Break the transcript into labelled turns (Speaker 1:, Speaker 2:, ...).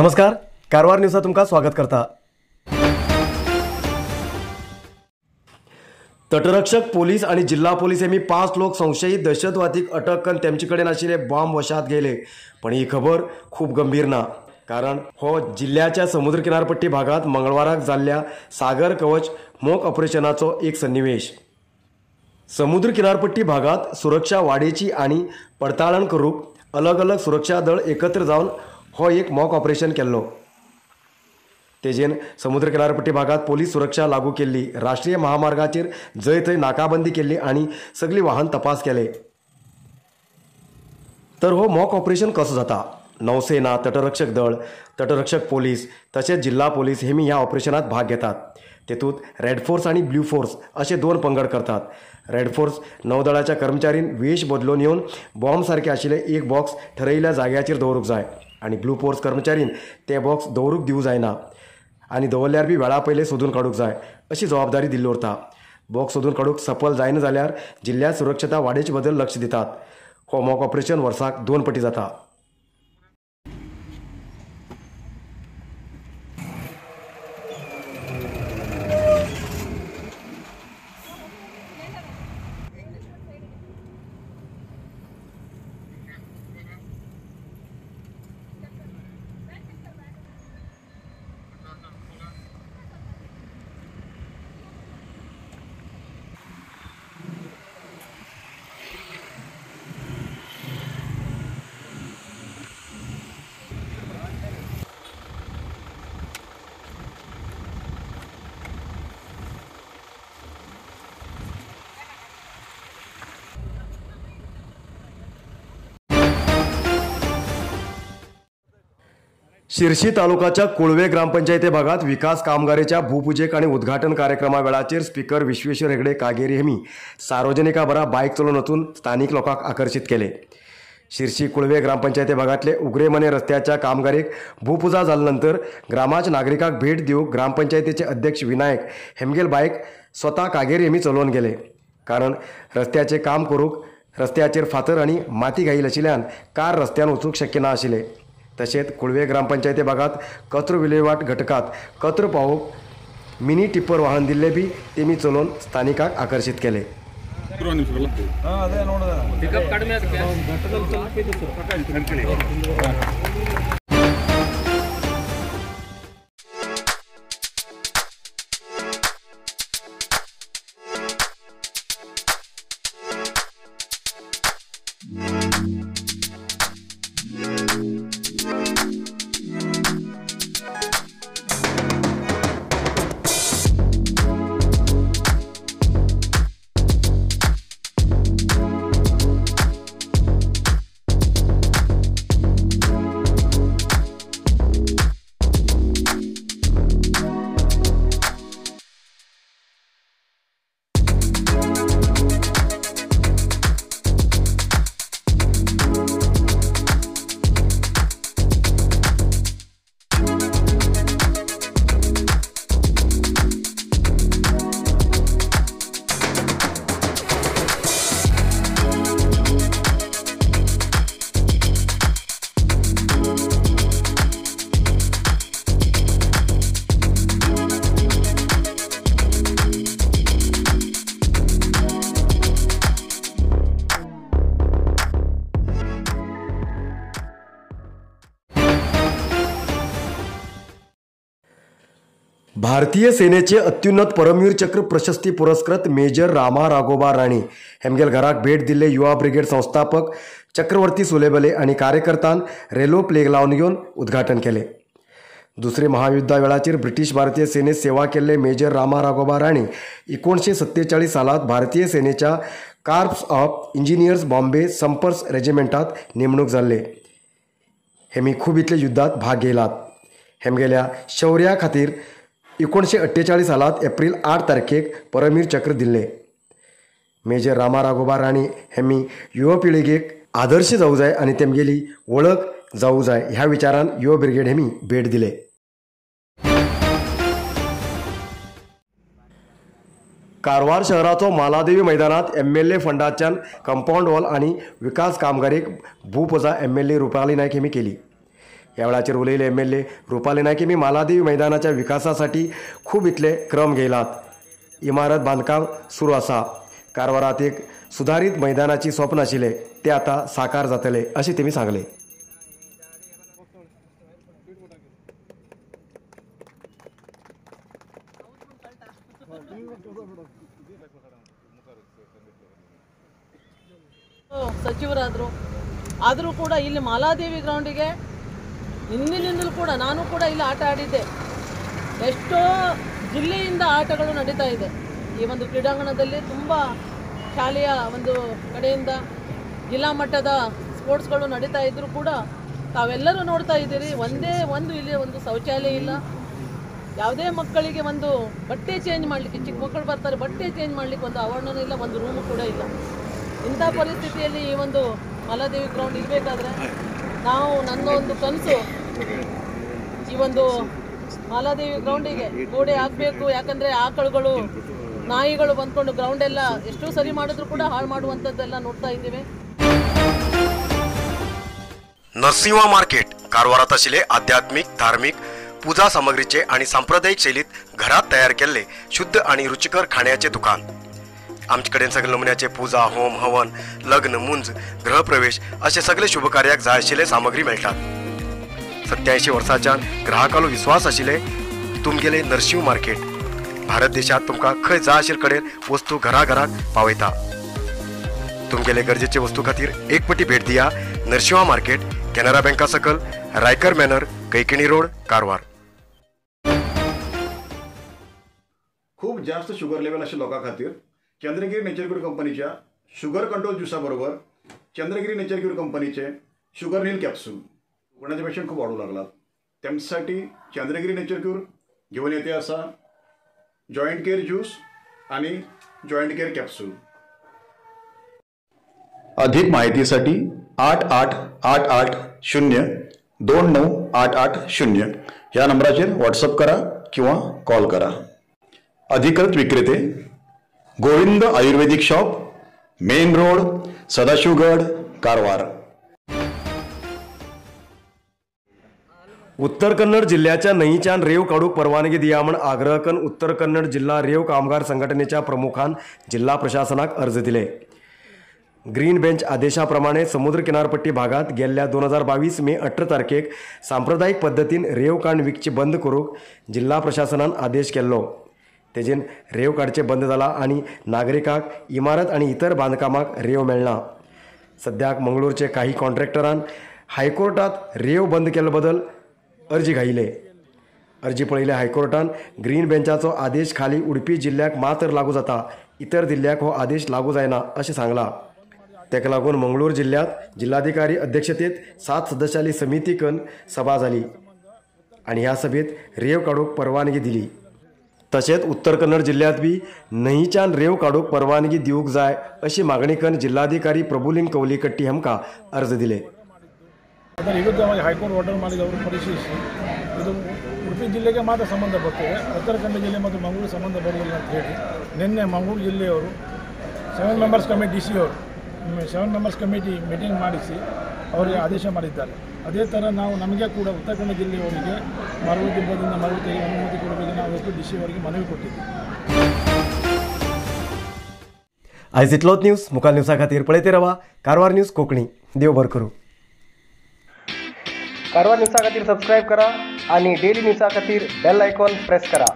Speaker 1: नमस्कार, कारवार न्यूजा तुमकां स्वागत करता। तटरक्षक पोलीस आणि जिल्हा पोलीस यांनी 5 लोक संशयित दहशतवादीक अटक करून त्यांचे कडेन आशिल्ले बॉम्ब वशात गेले। पण ही खबर खूप गंभीर ना, कारण हो जिल्ह्याच्या समुद्र किनारपट्टी भागात मंगळवाराक जाल्ल्या सागर कवच मोक ऑपरेशनाचो एक सन्निवेश। समुद्र किनारपट्टी भागात सुरक्षा वाडेची आणि पडताळण करूक अलग अलग सुरक्षा दळ एकत्र जावन हो एक मॉक ऑपरेशन केल्लो। तेजेन समुद्र किनारपट्टी भागात पोलीस सुरक्षा लागू केल्ली, राष्ट्रीय महामार्गाचेर जंय थंय नाकाबंदी केल्ली आणि सगळी वाहन तपास केले। तर हो मॉक ऑपरेशन कसो जाता? नौसेना, तटरक्षक दळ, तटरक्षक पोलीस तशेंच जिल्हा पोलीस हेमी ह्या ऑपरेशनात भाग घेतात। तेतूंत रेड फोर्स आणि ब्लू फोर्स असे 2 पंगड करतात। रेड फोर्स नौदळाच्या कर्मचारीन वेश बदलून येवन बॉम्ब सारखे आशिल्ले एक बॉक्स ठरयिल्ल्या जाग्याचेर दवरूंक जाय आणि ब्लू फोर्स कर्मचारीन ते बॉक्स दवरूंक दिवंक जायना आनी दवरल्यार बी वेळा पयलीं सोदून काडूंक जाय अशी जबाबदारी दिल्ली उरता। बॉक्स सोदून काडूंक सफल जायना जाल्यार जिल्ह्यात सुरक्षता वाडेचे बदल लक्ष दितात। हो मॉक ऑपरेशन वर्साक 2 पटी जाता। शिर्शी तालुकाच्या कुळवे ग्रामपंचायती भागात विकास कामगारीच्या भूपूजेक आणि उद्घाटन कार्यक्रमा वेळाचेर स्पीकर विश्वेश्वर हेगडे कागेरी हेमी सार्वजनिका बरा बायक चलोवन वचून स्थानिक लोकांक आकर्षित केले। शिर्शी कुळवे ग्रामपंचायती भागातले उगरेमने रस्त्याच्या कामगारीक भूपूजा जाल्या नंतर ग्रामाच्या नागरिकांक भेट दिवंक ग्रामपंचायतीचे अध्यक्ष विनायक हेमगेल बायक स्वतः कागेरी हेमी चलोवन गेले, कारण रस्त्याचे काम करूंक रस्त्याचेर फातर आनी माती घाईल आशिल्ल्यान कार रस्त्यान वचूंक शक्य ना आशिल्लें। तशेंच कुळवे ग्रामपंचायती भागात कचरो विलेवाट घटकात कचरो पावोवंक मिनी टिप्पर वाहन दिल्ले बी तेमी चलोवन स्थानिकांक आकर्षित केले। भारतीय सेनेचे अत्युन्नत परमवीर चक्र प्रशस्ती पुरस्कृत मेजर रामा राघोबा राणे हेमगेल घराक भेट दिल्ले युवा ब्रिगेड संस्थापक चक्रवर्ती सुलेबले आणि कार्यकर्त्यान रेलो प्लेग लावन घेवन उद्घाटन केले। दुसरे महायुद्धा वेळाचेर ब्रिटीश भारतीय सेनेत सेवा केल्ले मेजर रामा राघोबा राणे 1947 सालात भारतीय सेनेच्या corps of engineers Bombay sappers रेजिमेंटात नेमणूक जाल्ले। हेमी खूब इतले युद्धात भाग घेयलात। हेमगेल्या शौर्या खातीर 1948 सालात एप्रिल 8 तारखेक परमवीर चक्र दिल्ले। मेजर रामा राघोबा राणे हेमी युवा पिळगेक आदर्श जावं जाय आनी तेमगेली वळख जावं जाय ह्या विचारान युवा ब्रिगेड हेमी भेट दिले। कारवार शहराचो मालादेवी मैदानात एमएलए फंडाच्यान कंपाऊंड वॉल आनी विकास कामगारीक भूपूजा एमएलए रुपाली नायक हेमी केली। ह्या वेळाचेर उलयले MLA Rupali Naik मी मालादेवी मैदानाच्या विकासासाठी खूब इतले क्रम घेयलात. इमारत बांदकाम सुरू आसा. कारवारात एक सुधारित मैदानाची स्वप्न आशिल्ले ते आता साकार जातले अशें तेमी सांगले.
Speaker 2: ಸಚಿವರಾದರು ಆದರೂ ಕೂಡ ಇಲ್ಲಿ ಮಾಲಾದೇವಿ ಗ್ರೌಂಡಿಗೆ ಹಿಂದಿನಿಂದಲೂ ಕೂಡ ನಾನು ಕೂಡ ಇಲ್ಲಿ ಆಟ ಆಡಿದ್ದೆ. ಎಷ್ಟೋ ಜಿಲ್ಲೆಯಿಂದ ಆಟಗಳು ನಡೀತಾ ಇದೆ ಈ ಒಂದು ಕ್ರೀಡಾಂಗಣದಲ್ಲಿ. ತುಂಬ ಶಾಲೆಯ ಒಂದು ಕಡೆಯಿಂದ ಜಿಲ್ಲಾ ಮಟ್ಟದ ಸ್ಪೋರ್ಟ್ಸ್ಗಳು ನಡೀತಾ ಇದ್ದರೂ ಕೂಡ ತಾವೆಲ್ಲರೂ ನೋಡ್ತಾ ಇದ್ದೀರಿ, ಒಂದೇ ಒಂದು ಇಲ್ಲಿ ಒಂದು ಶೌಚಾಲಯ ಇಲ್ಲ. ಯಾವುದೇ ಮಕ್ಕಳಿಗೆ ಒಂದು ಬಟ್ಟೆ ಚೇಂಜ್ ಮಾಡಲಿಕ್ಕೆ, ಚಿಕ್ಕ ಮಕ್ಕಳು ಬರ್ತಾರೆ, ಬಟ್ಟೆ ಚೇಂಜ್ ಮಾಡಲಿಕ್ಕೆ ಒಂದು ಆವರಣನೂ ಇಲ್ಲ, ಒಂದು ರೂಮು ಕೂಡ ಇಲ್ಲ. ಇಂಥ ಪರಿಸ್ಥಿತಿಯಲ್ಲಿ ಈ ಒಂದು ಮಾಲಾದೇವಿ ಗ್ರೌಂಡ್ ಇರಬೇಕಾದ್ರೆ ನಾವು ನನ್ನ ಒಂದು ಕನಸು ಈ ಒಂದು ಮಾಲಾದೇವಿ ಗ್ರೌಂಡಿಗೆ ಗೋಡೆ ಹಾಕಬೇಕು. ಯಾಕಂದರೆ ಆಕಳುಗಳು ನಾಯಿಗಳು ಬಂದ್ಕೊಂಡು ಗ್ರೌಂಡೆಲ್ಲ ಎಷ್ಟೋ ಸರಿ ಮಾಡಿದ್ರು ಕೂಡ ಹಾಳು ಮಾಡುವಂಥದ್ದೆಲ್ಲ ನೋಡ್ತಾ ಇದ್ದೀವಿ.
Speaker 1: नरसिंहा मार्केट कारवारात आशिल्ले आध्यात्मिक धार्मिक पूजा सामग्रीचे आणि सांप्रदायिक शैलीत घरात तयार केल्ले शुद्ध आणि रुचिकर खाण्याचे दुकान. आमचे कडेन सगळे नमुन्याचे पूजा, होम, हवन, लग्न, मुंज, गृहप्रवेश असे सगळे शुभकार्याक जाय आशिल्ले सामग्री मेळटात. 87 वर्सांच्यान ग्राहकालो विश्वास आशिल्ले तुमगेले नरसिंह मार्केट भारत देशात तुमकां खंय जाय आशिल्ले कडेन वस्तू घरा घराक पावयता. तुमगेले गरजेचे वस्तू खातीर एक पटी भेट दिया नरसिंहा मार्केट, केनरा बँका सकल, रायकर मॅनर, कैकिणी रोड, कारवार.
Speaker 3: खूप जास्त शुगर लेवल आशिल्ल्या लोकां खातीर चंद्रगिरी नेचर क्यूर कंपनीच्या शुगर कंट्रोल ज्युसा बरोबर चंद्रगिरी नेचर क्यूर कंपनीचे शुगर नील कॅप्सूल कोणाचे पेशंट खूप वाढू लागलात त्यांच्यासाठी चंद्रगिरी नेचर क्यूर घेऊन येते असा जॉईंट केअर ज्यूस आणि जॉईंट केअर कॅप्सूल. अधिक माहितीसाठी 888 8 0 2 9 8 8 0 या नंबराचेर व्हॉट्सअप करा किंवा कॉल करा. अधिकृत विक्रेते Govind Ayurvedic shop, main road, Sadashivgad, Karwar.
Speaker 1: Uttar Kannada जिल्ह्याच्या न्हंयच्यान रेंव काडूंक परवानगी दिया म्हण आग्रह करून उत्तर कन्नड जिल्हा रेंव कामगार संघटनेच्या प्रमुखान जिल्हा प्रशासनाक अर्ज दिले. ग्रीन बेंच आदेशा प्रमाणे समुद्र किनारपट्टी भागात गेल्ल्या 2022 मे 18 तारखेक सांप्रदायिक पद्दतीन रेंव काण विकची बंद करूंक जिल्हा प्रशासनान आदेश केल्लो. तेजेन रेंव काडचें बंद जाला आनी नागरिकांक इमारत आनी इतर बांदकामाक रेंव मेळना. सद्याक मंगळूरचे काही कॉन्ट्रॅक्टरान हायकोर्टात रेंव बंद केल्ले बदल अर्जी घायले. अर्जी पळयल्या हायकोर्टान ग्रीन बेंचाचो आदेश खाली उडपी जिल्ल्याक मात्र लागू जाता, इतर जिल्ल्याक हो आदेश लागू जायना अशें सांगलां. ताका लागून मंगळूर जिल्ल्यांत जिल्हाधिकारी अध्यक्षतेत 7 सदस्यांली समिती कन सभा जाली आनी ह्या सभेत रेंव काडूंक परवानगी दिली. तशेंच उत्तर कन्नड जिल्ल्यांत बी न्हंयच्यान रेंव काडूंक परवानगी दिवंक जाय अशी मागणी करून जिल्हाधिकारी प्रभुलिंग कवलीकट्टी हांकां अर्ज दिले.
Speaker 4: ಅದರ ವಿರುದ್ಧವಾಗಿ ಹೈಕೋರ್ಟ್ ಆರ್ಡರ್ ಮಾಡಿದವರು ಪರಿಶೀಲಿಸಿ ಇದು ಉಡುಪಿ ಜಿಲ್ಲೆಗೆ ಮಾತ್ರ ಸಂಬಂಧ ಬರ್ತದೆ, ಉತ್ತರ ಕನ್ನಡ ಜಿಲ್ಲೆ ಮತ್ತು ಮಂಗಳೂರು ಸಂಬಂಧ ಬರುವುದಿಲ್ಲ ಅಂತ ಹೇಳಿ ನಿನ್ನೆ ಮಂಗಳೂರು ಜಿಲ್ಲೆಯವರು 7 ಮೆಂಬರ್ಸ್ ಕಮಿಟಿ ಡಿ ಸಿ ಅವರು 7 ಮೆಂಬರ್ಸ್ ಕಮಿಟಿ ಮೀಟಿಂಗ್ ಮಾಡಿಸಿ ಅವರಿಗೆ ಆದೇಶ ಮಾಡಿದ್ದಾರೆ. ಅದೇ ಥರ ನಾವು ನಮಗೆ ಕೂಡ ಉತ್ತರ ಕನ್ನಡ ಜಿಲ್ಲೆಯವರಿಗೆ ಮರಳು ದಿಬ್ಬದಿಂದ ಮರಳು ತೆಗೆಯುವ ಅನುಮತಿ ಕೊಡಬೇಕು ನಾವು ಇವತ್ತು ಡಿ ಸಿ ಅವರಿಗೆ ಮನವಿ ಕೊಟ್ಟಿದ್ದೀವಿ.
Speaker 1: आयज इतलोच न्यूज मुखार न्यूजा खातीर पळयत रावा कारवार न्यूज कोंकणी. देव बरें करूं.
Speaker 5: कारवार न्यूजा खातीर सबस्क्रायब करा आणि डेली न्यूजा खातीर बेल आयकॉन प्रेस करा.